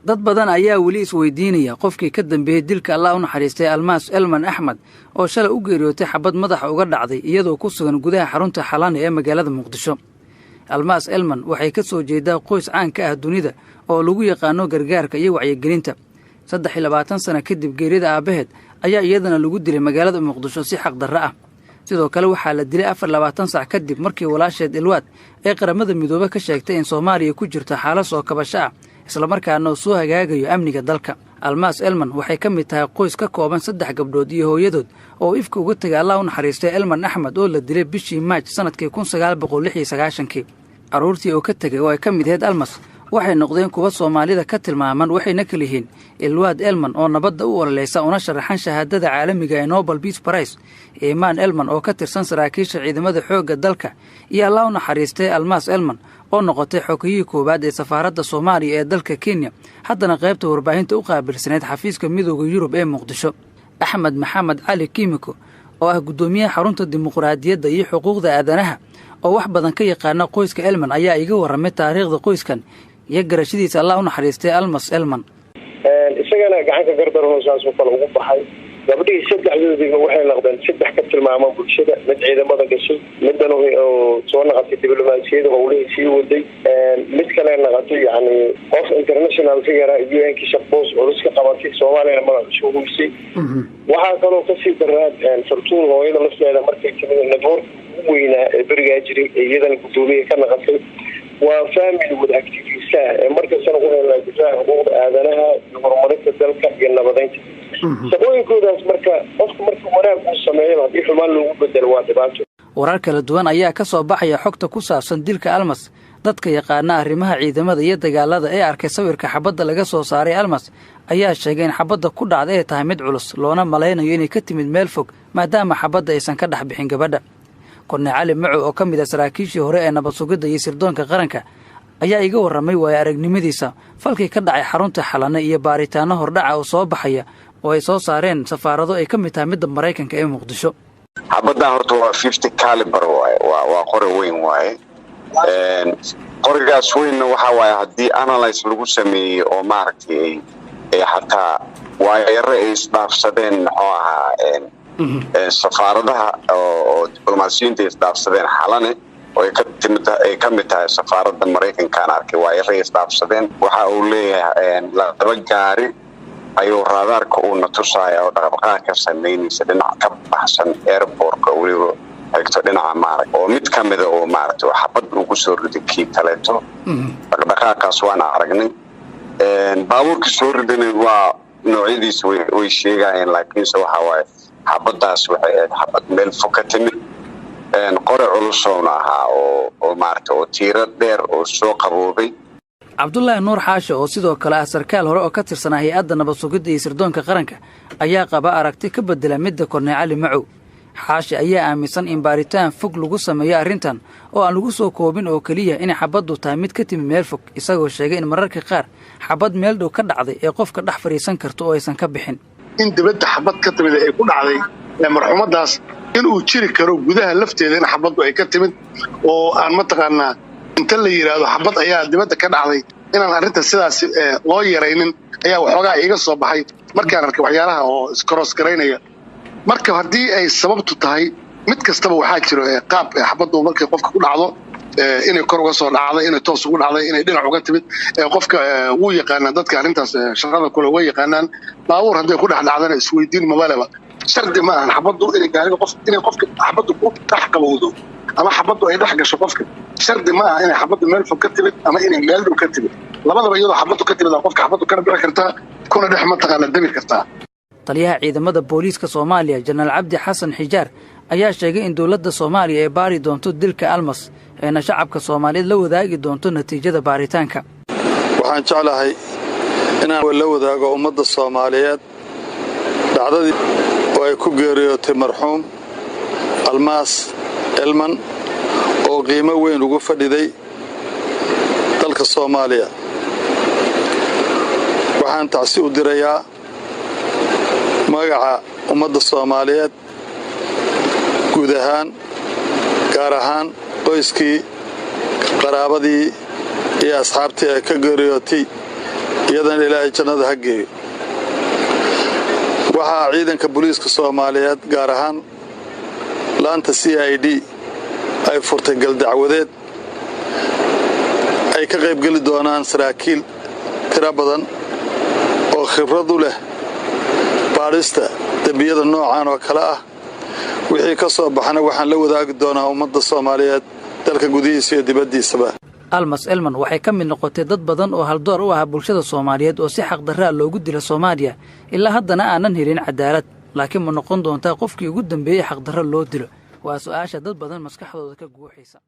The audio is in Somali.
Dad badan ayaa weli isweydiinaya qofkii ka dambeeyey dilka Allah u naxariistay Almaas Elman Axmed, oo shalay u geeriyootay xabad madaxa uga dhacday iyadoo ku sugan gudaha xarunta Xalane ee magaalada Muqdisho. Almaas Elman waxay ka soo jeedaa qoys caan ka ah dunida oo lagu yaqaano gargaarka iyo wacyigelinta. 23 sano kadib geerida aabbaheed ayaa iyadana lagu dilay magaalada Muqdisho si xaqdarro ah. Sidoo kale waxaa la dilay 24 sac kadib markii walaasheed Ilwaad ee Qaramada Midoobe ka sheegtay in Soomaaliya ku jirto xaalad soo kabasho ah, islamarkaana soo hagaagayo amniga dalka. Almaas Elman waxay ka mid tahay qoys ka kooban saddex gabdhood iyo hooyadood oo ifka uga tegay Allah u naxariistay Elman Axmed, oo la dilay bishii Maaj sanadkii 1996-kii. Carruurtii oo ka tegay, oo ay ka mid ahayd Almas, waxay noqdeen kuwa Soomaalida ka tilmaaman, waxayna kala yihiin Ilwaad Elman, oo nabadda u ololeysa una sharaxan shahaadada caalamiga ee Nobel Peace Prize, Imaan Elman, oo ka tirsan saraakiisha ciidamada xoogga dalka, iyo Allah u naxariistay Almaas Elman, oo noqotay xogiyihii koowaad ee safaaradda Soomaaliya ee dalka Kenya, haddana qaybta warbaahinta u qaabilsaneyd xafiiska Midowga Yurub ee Muqdisho. Axmed Maxamed Cali Kiimiko, oo ah guddoomiyaha xarunta dimuqraadiyadda iyo xuquuqda aadanaha, oo wax badan ka yaqaana qoyska Elman, ayaa iga warramay taariikhda qoyskan iyo garashadiisa Allah u naxariistay Almas Elman. Isagana gacanka gardarno saasoo kale ugu baxay. Gabdhihii saddexdoodiiba waxay noqdeen saddex ka tilmaaman bulshada: mid ciidamada gashay, midan oo soo naqatay diblomaasiyada howlihii sii waday, mid kale naqatay yani qof international figure, UN-ki shaqboos culus ka qabatay, Soomaaliyana magac usoo huysay. Waxaa kaloo kasii daraa Fartuun, hooyada lafteeda, markay timid network ugu weynaa ee berigaa jiray ee iyadana guddoomiye ka naqatay. Waa family wada activist ah ee markastana ku helaa difaaca xuquuqda aadanaha iyo horumarinta dalka iyo nabadeynta shaqooyinkoodaas. Marka qofka marka wanaag uu sameeyo, haddii xumaan loogu bedelo, waa dhibaato. Warar kala duwan ayaa ka soo baxaya xogta ku saabsan dilka Almas. Dadka yaqaana arrimaha ciidamada iyo dagaalada ee arkay sawirka xabadda laga soo saaray Almas ayaa sheegay in xabadda ku dhacda ay tahay mid culus, loona malaynayo inay ka timid meel fog, maadaama xabadda aysan ka dhex bixin gabadha. Korney Cali Macow, oo ka mid ah saraakiishii hore ee nabad sugidda iyo sirdoonka qaranka, ayaa iga warramay waayo aragnimadiisa falkii ka dhacay xarunta Xalane iyo baaritaanno hordhaca oo soo baxaya oo ay soo saareen safaarado ay ka mid tahay midda Maraykanka ee Muqdisho. Xabaddan horta waa 50 caliber waaye, waa qori weyn waaye. Qorigaas weynna waxa waaye haddii analyse lagu sameeyey oo maaragtay ay xataa waayaro ay isdhaafsadeen, muxuu ahaa, safaaradaha oo diblomaasiyiinta ay isdhaafsadeen Xalane, oo ay ka timid, ay ka mid tahay safaaradda Maraykankaan arkay waayaro ay isdhaafsadeen, waxa uu leeyahay laba gaari ayuu raadaarka uuna tusaaya oo dhaqdhaqaaq ka samaynaysa dhinac ka baxsan airportka, weliba xigto dhinaca maarag, oo mid ka mida oo maaragtay xabad ugu soo riday kii kaleeto. Dhaqdhaqaaqaas waan aragnay. Baabuurkii soo ridayna waa noocyadiisa way sheegayeen, laakiinse waxa waaye xabaddaas waxay ahayd xabad meel fog ka timid. Qore culusoona ahaa oo maaragtay oo tiiro dheer oo soo qaboobay. Cabdulaahi Nuur Xaashe, oo sidoo kale ah sarkaal hore oo ka tirsanaa hay-adda nabad sugidda iyo sirdoonka qaranka, ayaa qaba aragti ka bedela midda Korney Cali Macow. Xaashi ayaa aaminsan in baaritaan fog lagu sameeyo arrintan, oo aan lagu soo koobin oo keliya inay xabaddu tahay mid ka timi meel fog, isagoo sheegay in mararka qaar xabad meel dhow ka dhacday ee qofka dhex fadhiisan karto oo aysan ka bixin. In dibadda xabad ka timid ay ku dhacday marxuumadaas, inuu jiri karo gudaha lafteeda in xabaddu ay ka timid, oo aan mataqaanaa inta la yidhaahdo xabad ayaa dibadda ka dhacday inaan arrinta sidaas loo yaraynin ayaa waxoogaa iiga soo baxay markaan arkay waxyaalaha oo iscross garaynaya. Marka haddii ay sababtu tahay mid kastaba, waxaa jiro qaab xabaddu markay qofka ku dhacdo, inay kor uga soo dhacday, inay toos ugu dhacday, inay dhinac uga timid, qofka wuu yaqaanaa. Dadka arrintaas shaqada kule way yaqaanaan. Baabuur hadday ku dhex dhacdana isweydiin mabaleba. Shardi ma ahan xabaddu inay gaariga qof, inay qofka xabaddu ku dhex qabowdo ama xabaddu ay dhex gasho qofka. Shardi ma aha inay xabaddu meel fog ka timid ama inay meel dhow ka timid. Labadaba iyadoo xabaddu ka timid qofka xabaddu kana bixi kartaa, kuna dhex mataqaana demi kartaa. Taliyaha ciidamada booliiska Soomaaliya, Jenaraal Cabdi Xasan Xijaar, ayaa sheegay in dowladda Soomaaliya ay baari doonto dilka Almas, ayna shacabka Soomaaliyeed la wadaagi doonto natiijada baaritaanka. Waxaan jeclahay inaan la wadaago ummadda Soomaaliyeed dhacdadii oo ay ku geeriyootay marxuum Almaas Elman, oo qiimo weyn ugu fadhiday dalka Soomaaliya. Waxaan tacsi u dirayaa magaca ummadda Soomaaliyeed guud ahaan, gaar ahaan qoyskii, qaraabadii iyo asxaabtii ay ka geeriyootay Iyadana Ilaahay jannada ha geeyo. Waxaa ciidanka booliiska Soomaaliyeed, gaar ahaan laanta CID, ay furtay galdacwadeed ay ka qaybgeli doonaan saraakiil tiro badan oo khibrad u leh baadhista dembiyada noocan oo kale ah. Wixii ka soo baxana waxaan la wadaagi doonaa ummadda Soomaaliyeed, dalka gudihiisa iyo dibaddiisaba. Almas Elman waxay ka mid noqotay dad badan oo haldoor u ahaa bulshada Soomaaliyeed oo si xaqdarraa loogu dila Soomaaliya, ilaa haddana aanan helin cadaalad. Laakiin ma noqon doontaa qofkii ugu dambeeyey xaqdarro loo dilo? Waa su'aasha dad badan maskaxdooda ka guuxaysa.